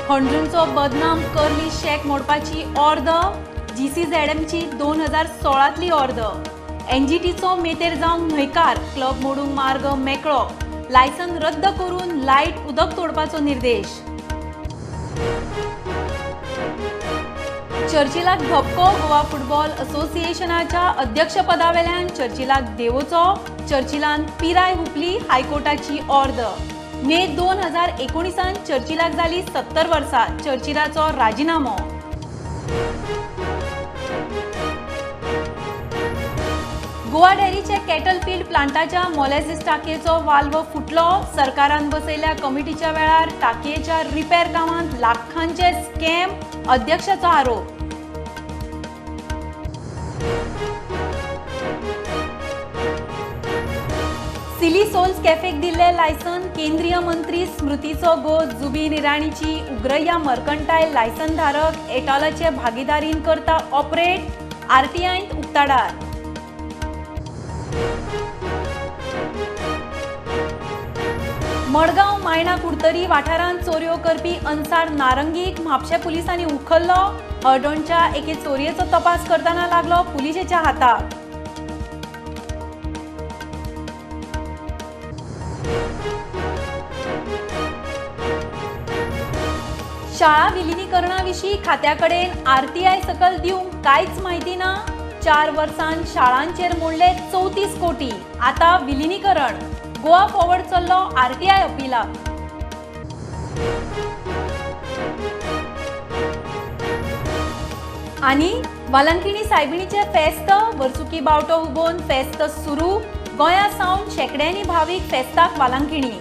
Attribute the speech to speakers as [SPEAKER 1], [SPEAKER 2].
[SPEAKER 1] हणजूणचो बदनाम curly shack मोडपाची ऑर्द, जीसीझेडएमची 2016तली ऑर्द. एनजीटीचो मेतेर जावंक न्हयकार, क्लब मोडूंक मार्ग मेकळो. लायसन रद्द करून लायट उदक तोडपाचो निर्देश. चर्चिलाक धपको, गोवा फुटबॉल असोसिएशनाच्या अध्यक्षपदावेल्यान चर्चिलाक देवोचो. चर्चिलान पिराय हुपली, हायकोर्टाची ऑर्द. मे 2019 चर्चिलाक जाली 70 वर्सां, चर्चिलाचो राजिनामो. गोवा डेअरीच्या कॅटल फीड प्लांटाच्या मोलॅसिस टाकयेचो वाल्व फुटलो. सरकारान बसयल्या कमिटीच्या वेळार टाकयेच्या रिपेर कामांत लाखांचे स्कॅम, अध्यक्षाचो आरोप. सिली सोल्स कॅफेक दिल्ले लायसन, केंद्रीय मंत्री स्मृतीचो गो जुबीन इराणीची उग्रया मर्कंटायल लायसन धारक एटॉलाचे भागीदारीन करता ऑपरेट, आरटीआयंत उक्ताडार. मडगांव मायणा कुडतरी वाठारांत चोरयो करपी अन्सार नारंगीक म्हापशें पुलिसांनी उखल्लो. हळदोणच्या एके चोरयेचो तपास करतना लागलो पुलिशेच्या हाताक. शाळा विलिनीकरणा विशीं खात्या कडेन आरटीआय सकल दिवंक कांयच म्हायती ना. 4 वर्सांत शाळांचेर मोडले 34 कोटी, आतां विलिनीकरण. गोवा फॉरवर्ड चल्लो आरटीआय अपिलाक. आनी वालंकिणी सायबिणीचे फेस्त, वर्सुकी बावटो उबोवन फेस्त सुरू. गोंया सावन शेंकड्यांनी भावीक फेस्ताक वालंकिणी.